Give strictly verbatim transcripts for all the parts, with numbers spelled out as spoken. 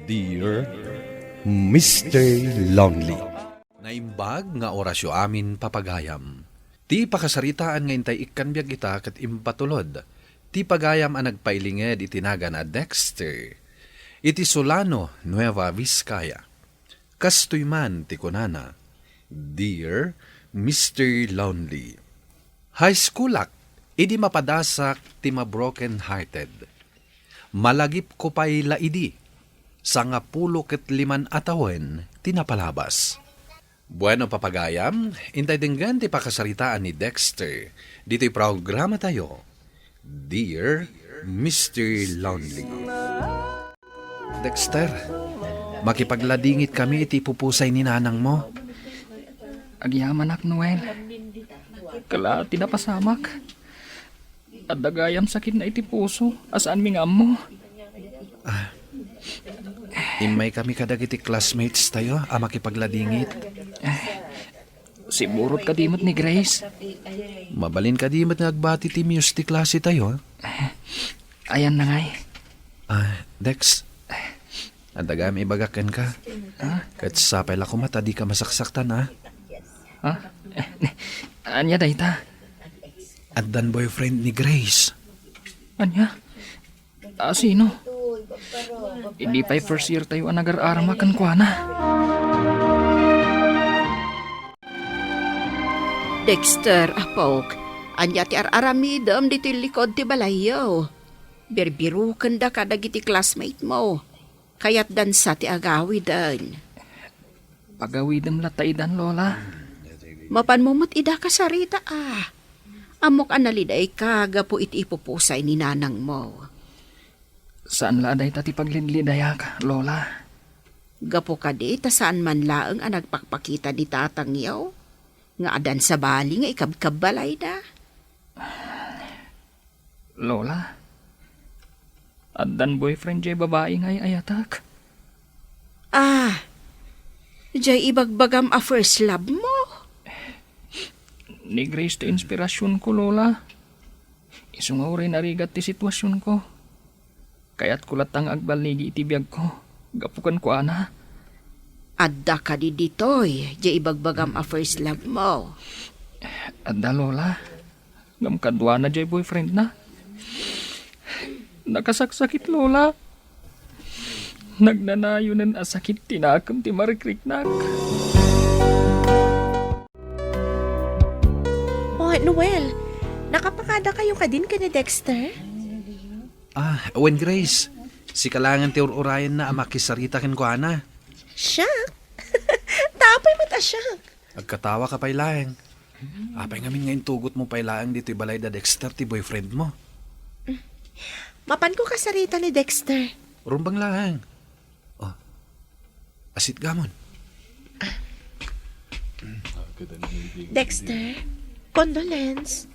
Dear Mister Lonely. Naimbag nga orasyo amin, papagayam. Ti pakasaritaan nga intay ikkan biag ita ket impatulod ti pagayam a nagpailinged iti nagan a Dexter iti Solano, Nueva Vizcaya. Kastoy man ti kunana, "Dear Mister Lonely, high schoolak idi mapadasak ti ma-broken-hearted. Malagipko pay la idi, sangapulo ket liman a tawen ti napalabas." Bueno, papagayam, intay denggen ti pakasaritaan ni Dexter ditoy programatayo, Dear Mister Lonely. Dexter, makipagladingit kami iti ipupusay ni nanangmo. Agyamanak, Noel. Kala ti napasamak. Adda gayam sakitna iti puso a saanmi nga ammo. Ah. Immay kami kadagiti classmates tayo a makipagladingit. Siburot kadi met ni Grace. Mabalin kadi met nga agbati ti muse ti klase tayo? Ayan na ngay. Ah, Dex. Adda gayam ibagak kenka. Ah? Ket sapay la koma ta dika masaksaktan, ah. Ah? Ania dayta? Addan boyfriend ni Grace. Ania? Ah, sino? Idi pay first year tayo a nagar-arama kenkuana. Dexter, apok, ania ti ar-aramidem ditoy likod ti balayyo? Birbirukenda kadagiti classmate mo. Kayatdan sa ti agawiden. Pagawidem latta idan, Lola. Mapanmo met ida kasarita, a. Ammok a nalidayka gapu iti ipupusay ni nanangmo. Saan la a dayta ti paglidlidayak, Lola. Gapu kadi ta saan man laeng a nagpakpakita ni tatangyo nga addan sabali nga ikabkabbalayda. Lola, addan boyfriend jay babai nga ay-ayatek. Ah, jay ibagbagam a first love mo? Ni Grace ti inspirasyonko, Lola. Isu nga uray narigat ti sitwasyonko, kayatko latta nga agballigi iti biagko gapu kenkuana. Adda kadi ditoy jay ibagbagam a first love mo? Adda, Lola. Ngem kaduana jay boyfriendna. Nakasaksakit, Lola. Nagnanayonen a sakit ti nakem ti marikriknak. Oh, Noel, nakapakada kayo kadin ken ni Dexter? Ah, wen, Grace. Sika laengen ti ur-urayenna a makisarita kenkuana. Siak? Ta apay met a siak? Agkatawa ka pay laeng. Apay ngamin nga intugotmo pay laeng ditoy balay da Dexter ti boyfriendmo? Mapanko kasarita ni Dexter. Rumbeng laeng. Oh. Asitgamon. Dexter, condolence.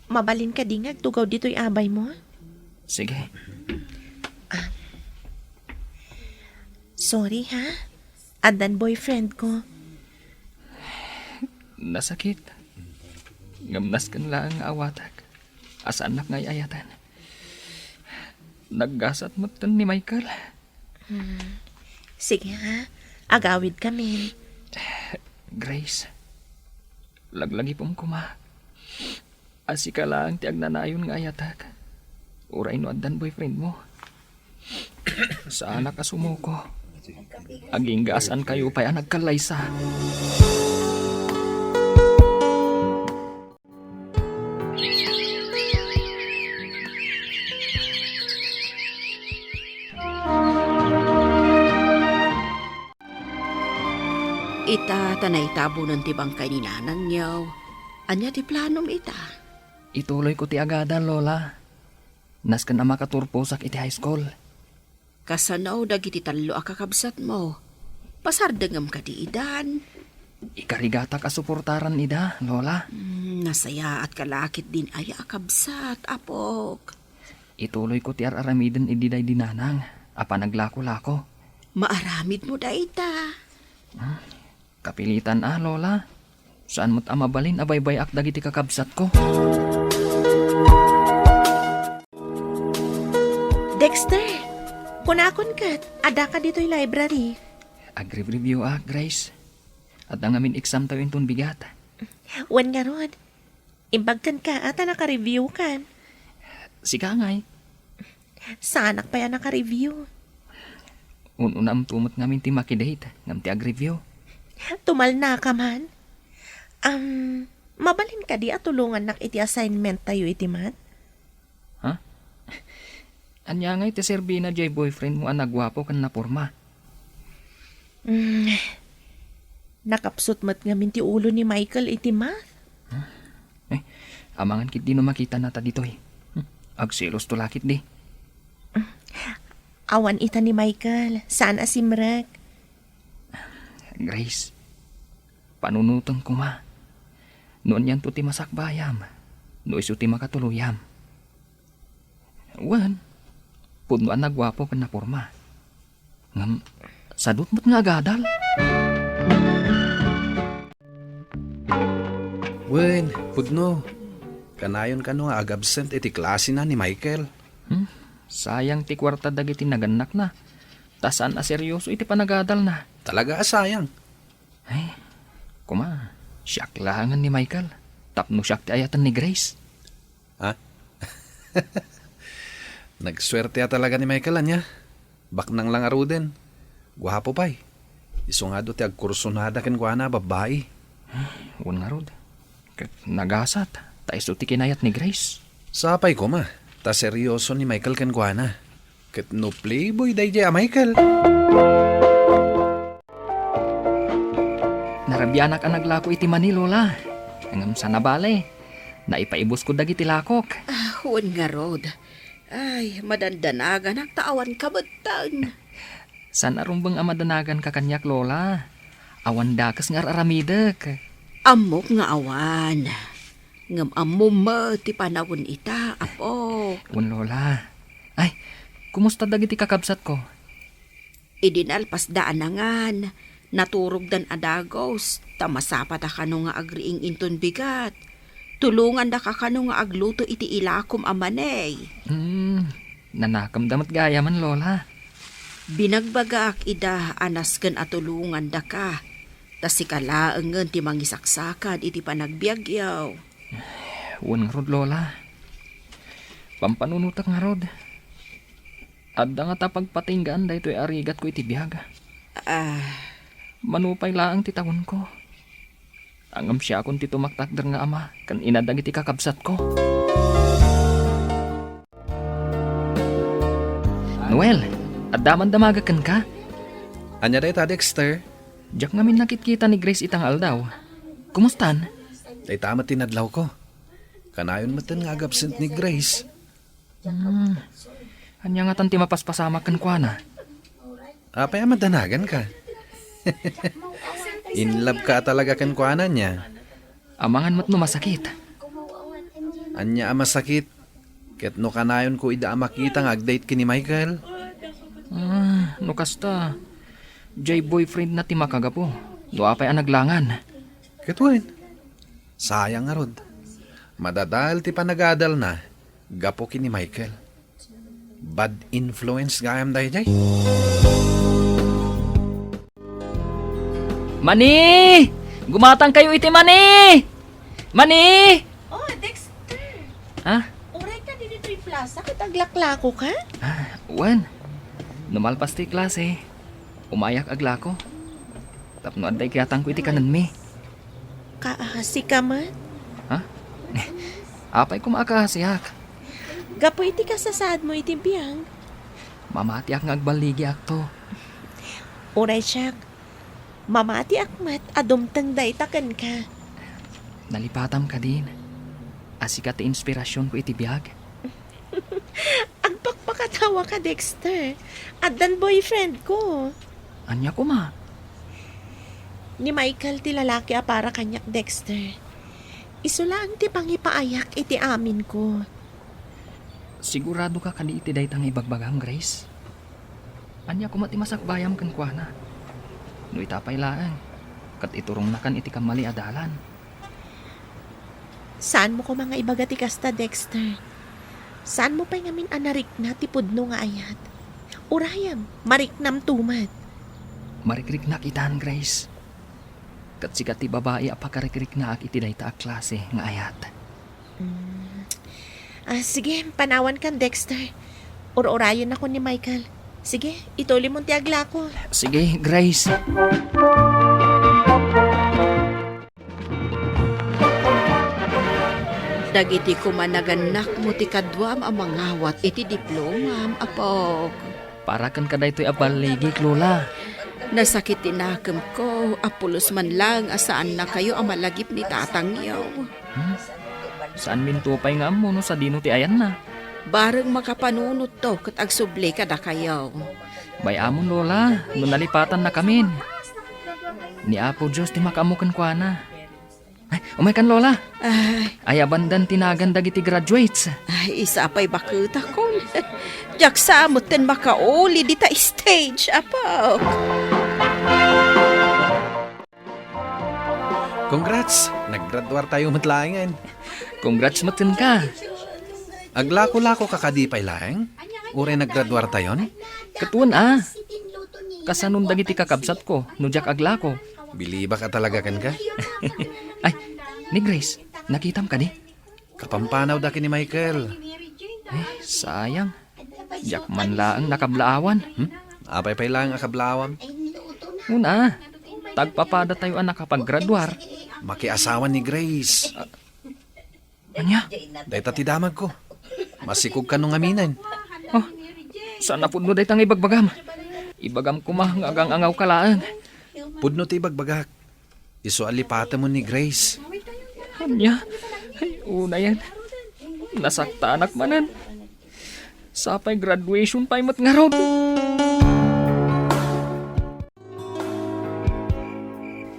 Mabalin kadi nga agtugaw ditoy abaymo? Sige. Ah. Sorry, ha? Addan boyfriend ko. Nasakit. Ngem nasken laeng nga awatek a saannak nga ay-ayaten. Naggasat metten ni Michael. Hmm. Sige, ha? Agawid kami. Grace, laglagipem koma a sika laeng ti agnanayon nga ayatek. Uray no addan boyfriendmo. Saanak a sumuko. Agingga a saankayo pay a nagkallaysa. Ita ta naitabonen ti bangkay ni nanangyo. Ania ti planom ita? Ituloyko ti agadal, Lola. Nasken a makaturposak iti high school. Kasano dagiti tallo a kakabsatmo? Pasardengem kadi idan? Ikarigatak a suportaran ida, Lola. Hmm, nasayaat ka la ketdin aya a kabsat, apok. Ituloyko ti ar-aramiden idi daydi nanang a panaglako-lako. Maaramidmo dayta. Hmm, kapilitan a, Lola. Saan met a mabalin a baybay-ak dagiti kakabsatko. Dexter, Unakon ket, addaka ditoy library. Agreview-ak, Grace. Adda ngamin exam tayo inton bigat. Wen ngarud, imbag kenka a ta nakareviewkan. Sika ngay. Saanak pay a nakareviewka. Un-unamto met ngamin ti makidate ngem ti agreview. Tumalnaka man. Am, mabalin kadi a tulongannak iti assignment tayo iti math? Ha? Ania ngay ti serbina diay boyfriend mo a naguapo ken naporma? Mm, nakapsut met ngamin ti ulo ni Michael iti math. Eh, amangan ketdi no makitana ta ditoy. Hmm, agselos to lakit di. Awan ita ni Michael, saan a simrek. Grace, panunoteng koma. No anianto ti masakbayam, no isu ti makatuloyam. Wen, pudno a naguapo ken naporma. Ngem, sadut met nga agadal. Wen, pudno. Kanayon kano nga agabsent iti klasena ni Michael. Hmm? Sayang ti kuarta dagiti nagannakna. Ta saan a seryoso iti panagadalna. Talaga a sayang. Ay, koma, siak laengen ni Michael. Tapno siak ti ayaten ni Grace. Ha? Nagsuertea talaga ni Michael, ania? Baknang la ngaruden. Guapo pay. Isu nga adu ti agkursonada kenkuana a babbai. Wen ngarud. Ket nagasat, ta isu ti kinayat ni Grace. Sapay koma, ta seryoso ni Michael kenkuana. Ket no playboy daydiay a Michael. Narabianak a naglako iti mani, Lola. Ngem saan a bale, naipaibusko dagiti lakok. Ah, wen ngarud. Ay, madandanaganak ta awan kabetteng. Saan a rumbeng a madanaganka kaniak, Lola. Awan dakes nga ar-aramidek. Ammok nga awan. Ngem ammom met ti panawen ita, Apo. Wen, Lola. Ay, kumusta dagiti kakabsatko? Idi nalpasda a nangan, naturogdan a dagus, ta masapata kano nga agriing inton bigat. Tulongandaka kano nga agluto iti ilakom a mani. Hmm, nanakemda met gayamen, Lola. Binagbagaak ida a nasken a tulongandaka, ta sika laengen ti mangisaksakad iti panagbiagyo. Wen ngarud, Lola. Pampanunotek ngarud. Adda ngata pagpatinggaan daytoy a rigatko iti biag. Ah. Mano pay laeng ti tawenko. Ngem siakon ti tumaktakder nga ama ken ina dagiti kakabsatko. Noel, adda man damaga kenka? Ania dayta, Dexter? Diak ngamin nakitkita ni Grace ita nga aldaw. Kumustan? Dayta met ti nadlawko. Kanayon metten nga agabsent ni Grace. Hmm. Ania ngatan ti mapaspasamak kenkuana? Apay a madanaganka? In love ka talaga kenkuana, nia? Amangan met no masakit. Ania a masakit? Ket no kanayonko ida a makita nga agdate ken ni Michael? Ah, no kasta, diay boyfriend na ti makagapu. No apay a naglangan. Ket wen, sayang ngarud. Madadael ti panagadalna gapu ken ni Michael. Bad influence gayam daydiay. Mani! Gumatangkayo iti mani! Mani! Oh, Dexter! Ha? Uray ka ditoy plaza ket aglaklako ka? Ah, wen. No malpas ti klase, umayak aglako. Tapno adda ikiatangko iti kanenmi. Kaasi ka man? Ha? Apay koma a kaasiak? Gapu iti kasasaadmo iti biag. Mamatiak nga agballigiakto. Uray siak, mamatiak met a dumteng dayta kenka. Nalipatam kadin a sika ti inspirasionko iti biag. Agpakpakatawa ka, Dexter. Addan boyfriend ko. Ania koma? Ni Michael ti lalaki a para kaniak, Dexter. Isu laeng ti pangipaayak iti amin ko. Sigurado ka kadi iti dayta nga ibagbagam, Grace? Ania koma ti masakbayam kenkuana? No ita pay laeng, ket iturongnakan iti kammali a dalan. Saanmo koma nga ibaga ti kasta, Dexter. Saanmo pay ngamin a narikna ti pudno nga ayat. Urayem, mariknamto met. Marikriknak itan, Grace. Ket sika ti babai a pakarikriknaak iti dayta a klase nga ayat. Mm. Ah, sige, panawankan, Dexter. Ur-urayennakon ni Michael. Sige, itulymon ti aglako. Sige, Grace. Dagiti koma nagannakmo ti kaduam a mangawat iti diplomam, apok. Para kenka daytoy a balligik, Lola. Nasakit ti nakemko, a pulos man laeng a saannakayo a malagip ni tatangyo. Hmm? Saanminto pay nga ammo no sadino ti ayanna. Bareng makapanunotto ket agsubli kadakayo. Bay-amon, Lola, no nalipatannakamin. Ni Apo Dios ti makaammo kenkuana. Ay, umaykan, Lola. Ay. Ayabandan ti nagan dagiti graduates. Ay, sapay baketakon. Diak sa metten makauli dita stage, apo. Congrats! Naggraduar tayo met laengen. Congrats met kenka. Aglako-lako ka kadi pay laeng? Uray naggraduar tayon? Ket wen a. Kasanon dagiti kakabsatko no diak aglako? Bilibak a talaga kenka. Ay, ni Grace, nakitam kadi? Kapampanaw da ken ni Michael. Eh, sayang. Diak man laeng nakablaawan. Hmm? Apay pay laeng a kablaawam? Una, tagpapada tayo a nakapaggraduar. Makiasawa ni Grace. Ania? Dayta ti damagko. Masikog kano ngaminen. Oh, saan a pudno dayta nga ibagbagam. Ibagam koma nga agang-angawka laeng. Pudno ti ibagbagak. Isu a lipatemon ni Grace. Ania? Ay, unayen. Nasaktanak manen. Sapay graduation pay met ngarud.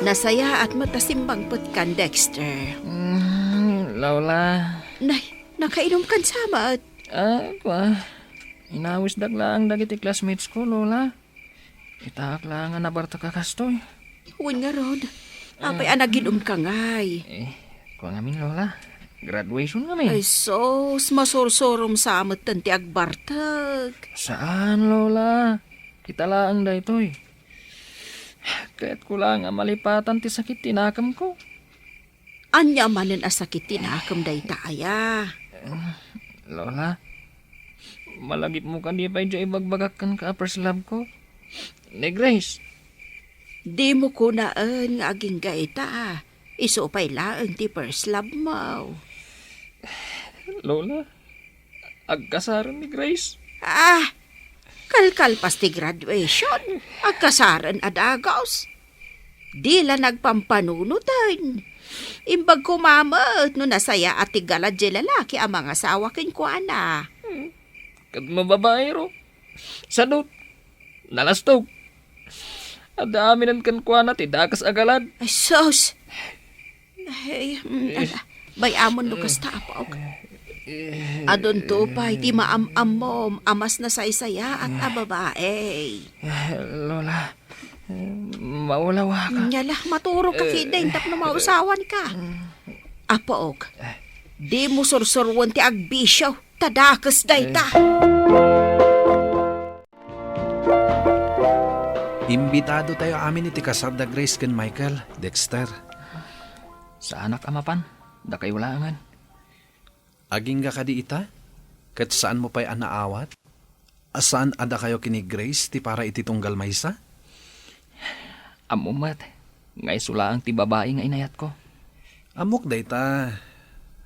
Nasayaat met a simmangpetkan, Dexter. Mm, Lola. Nay, nakainumkan sa met? Ah, kua. Inawisdak laeng dagiti classmates ko, Lola. Itaak laeng a nabartek a kastoy. Wen ngarud, apay a naginumka ngay? Eh, kua ngamin, Lola. Graduation ngamin. Ay, sus, masursurom sa metten ti agbartek. Saan, Lola. Kita laeng daytoy. Kayatko laeng a malipatan ti sakit ti nakemko. Ania manen a sakit ti nakem dayta aya? Lola, malagipmo kadi pay diay ibagbagak kenka a first love ko? Ni Grace. Dimo kunaen nga agingga ita. Isu pay laeng ti first love mo. Lola, agkasaren ni Grace. Ah, kalkalpas ti graduation, agkasaren a dagus. Di la nagpampanunoten. Imbag koma met no nasayaat ti gala diay lalaki a mangasawa kenkuana. Hmm. Ket no babaero, sadut, nalastog. Adda aminen kenkuana ti dakes a galad. Ay, sus! Ay, mm, ala, bay-amon no kasta, apok. Adunto pay ti maam-ammom a mas nasaysayaat a babae. Lola, maulawak. Nya la, maturogka ketdin tapno mausawanka. Apok, dimo sursuroen ti agbisio, ta dakes dayta. Imbitado tayo amin iti kasar da Grace ken Michael, Dexter. Saanak a mapan, dakayo laengen. Agingga kadi ita? Ket saanmo pay a naawat a saan a dakayo ken ni Grace ti para iti tunggal maysa? Ammom met nga isu laeng ti babai nga inayatko. Ammok dayta.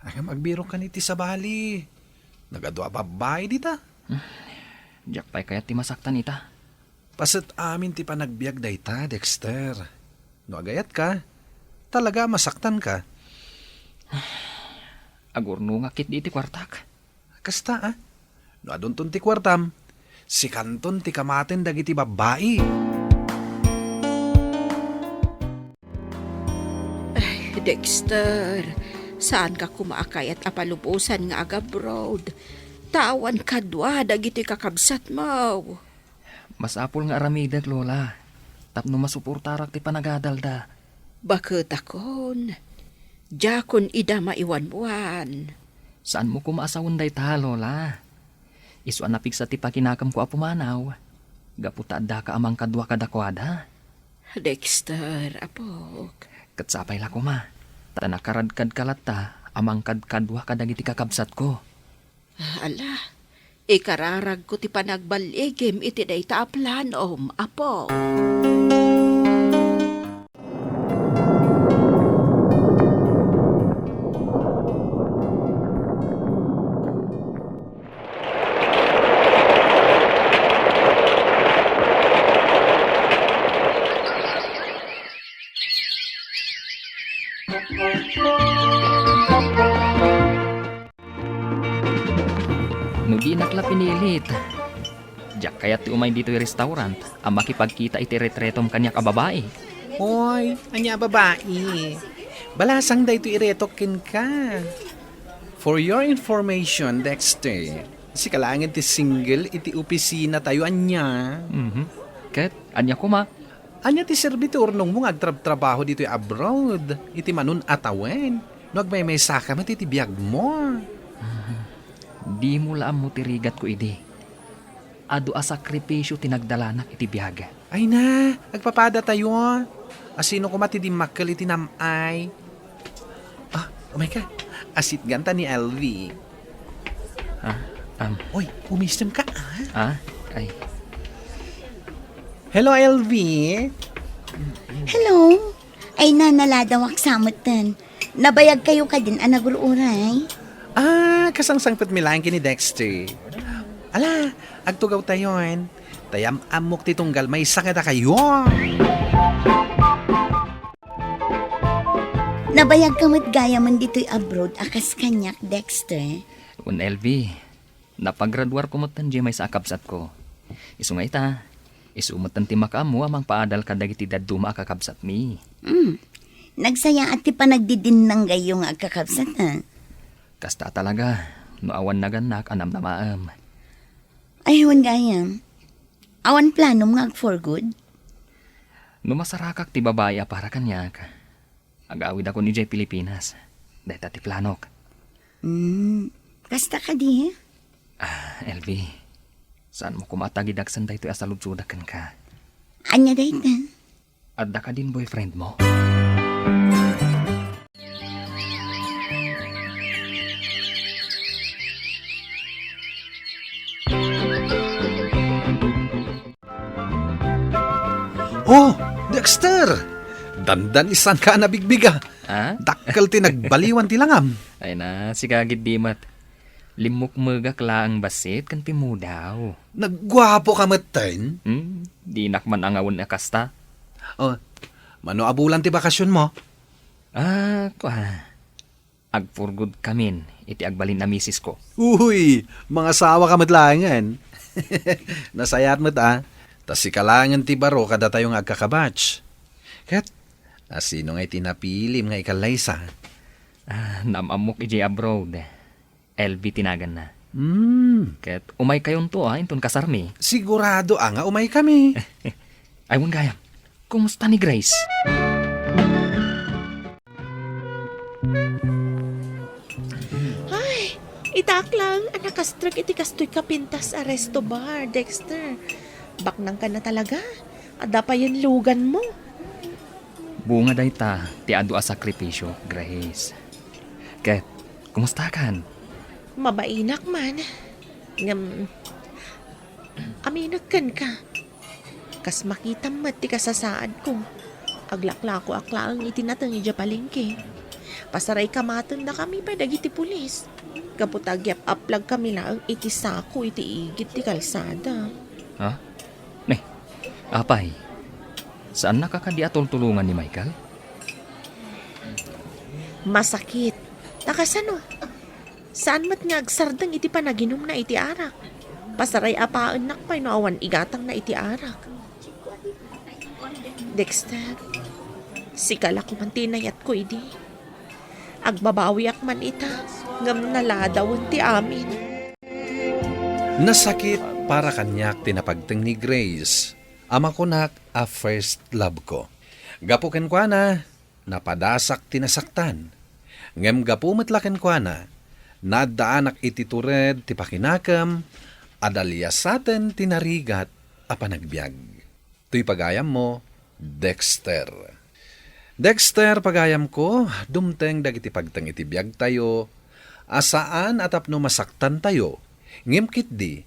Ngem agbirokkan iti sabali. Nagadu a babbai dita. Diak pay kayat ti masaktan ita. Paset amin ti panagbiag dayta, Dexter. No agayatka, talaga a masaktanka. Agurnongak ketdi iti kuartak. Kasta, a? No adunton ti kuartam, sikanton ti kamaten dagiti babbai. Ay, Dexter, saanka koma a kayat a palubosan nga agabroad. Ta awan kadua dagiti kakabsatmo. Masapul nga aramidek, Lola, tapno masuportarak ti panagadalda. Baketakon, diakon ida maiwanwan. Saanmo koma a sawen dayta, Lola. Isu a napigsa ti pakinakemko a pumanaw. gapu ta addaka a mangkadua kadakuada. Dexter, apok. Ket sapay la koma, ta nakaradkadka latta a mangkadkadua kadagiti kakabsatko. Ala, ikararagko ti panagballigim iti dayta a planom, apo. No dinak la pinilit, diak kayat ti umay ditoy restaurant a makipagkita iti retretom kaniak a babai. Hoy, ania a babai? Balasang daytoy iretok kenka. For your information, Dexter, sika laengen ti single iti opisina tayo, ania? Mhm. Ket, ania koma? Ania ti serbi ti urnongmo nga agtrabtrabaho ditoy abroad iti manun a tawen no agmaymaysaka met iti biagmo? Dimo la ammo ti rigatko idi. Adu a sakripisio ti nagdalanak iti biag. Ay na, agpapadatayo. Asino koma ti dimmakkel iti nam-ay? Ah, umay ka. Asitgan ta ni L V. Ah, um. Oy, umistem ka, ah. Ah, ay. Hello, L V. Hello. Ay na, naladawak sa metten. Nabayag kayo kadin a nagur-uray? Ah, kasangsangpet mi laeng ken ni Dexter. Ala, agtugaw tayon. Tayam-ammok ti tunggal maysa kadakayo. Nabayag ka met gayamen ditoy abroad a kas kaniak, Dexter? Wen, L V, napagraduarko metten diay maysa a kabsatko. Isu nga ita, isu metten ti makaammo a mangpaadal kadagiti dadduma a kakabsatmi. Hmm. Nagsayaat ti panagdidinnanggayyo nga agkakabsat, a? Kasta talaga, no awan nagannak a namnamaem. Ay, wen gayam. Awan planom nga ag-for good? No masarakak ti babai a para kaniak, agawidakon idiay Pilipinas. Dayta ti planok. Hmm, kasta kadi? Ah, L V, saanmo koma a tagidaksen daytoy a saludsodak kenka. Ania dayta? Adda kadin boyfriend mo? Oh, Dexter! Dandan-isanka a nabigbiga. Ha? Dakkel ti nagbaliwan ti langam. Ay na, sika gid di met. Limmukmegak laeng bassit ken pimmudaw. Nagguapoka metten? Hmm, dinak man angawen a kasta. Oh, mano a bulan ti bakasionmo? Ah, kua. Ag-for good kamin iti agbalin a misisko. Uy, mangasawaka met laengen. Nasayaat met a, ta sika laengen ti baro kadatayo nga agkakabatch. Ket, asino ngay ti napilim nga ikallaysa? Ah, naam-ammok idiay abroad. L V ti naganna. Hmm. Ket umaykayonto a inton kasarmi. Sigurado a nga umaykami. Ay, wen gayam. Kumusta ni Grace? Ay, itak lang a nakastrek iti kastoy kapintas a resto bar, Dexter. Baknangka na talaga. Adda payen luganmo. Bunga dayta ti adu a sakripisio, Grace. Ket, kumustakan? Mabainak man. Ngem, aminek kenka. Kas makitam met ti kasasaadko. Aglaklakoak laeng iti nateng idiay palengke. Pasaray kamatendakami pay dagiti pulis. Gapu ta agyap-aplagkami laeng iti sako iti igid ti kalsada. Ha? Ne, apay, saannaka kadi a tultulongan ni Michael? Masakit. Ta kasano? Saan met nga agsardeng iti panaginumna iti arak. Pasaray-apaennak pay no awan igatangna iti arak. Dexter, sika la koman ti inayatko idi. Agbabawiak man ita, ngem naladawen ti amin. Nasakit para kaniak ti napagteng ni Grace a makunak a first love ko. Gapu kenkuana, napadasak ti nasaktan. Ngem gapu met la kenkuana, naaddaanak iti tured ti pakinakem a daliasaten ti narigat a panagbiag. Toy pagayammo, Dexter. Dexter, pagayamko, dumteng dagiti pagteng iti biagtayo a saan a tapno masaktantayo, ngem ketdi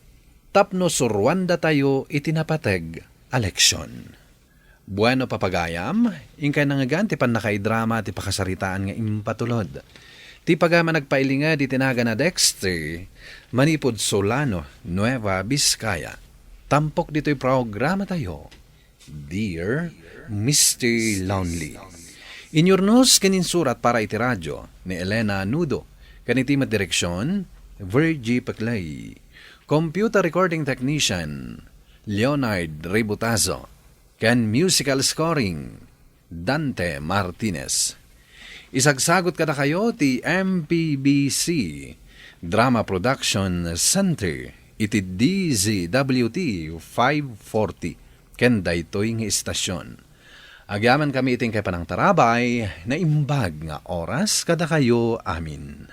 tapno suruandatayo iti napateg a leksion. Bueno, papagayam, inkay nangngegan ti pannakaidrama ti pakasaritaan nga impatulod. Ti pagayam a nagpailinged iti nagan a Dexter, manipud Solano, Nueva Vizcaya. Tampok ditoy programatayo, Dear Mister Lonely. Inyurnos ken insurat para iti radio ni Elena Nudo, ken iti met direksion, Virgie Peclay. Computer recording technician, Leonard Ributazo. Ken musical scoring, Dante Martinez. Isagsagot kadakayo ti M P B C Drama Production Center iti D Z W T five forty ken daytoy nga istasyon. Agyamankami iti inkay panangtarabay, naimbag nga oras kadakayo amin.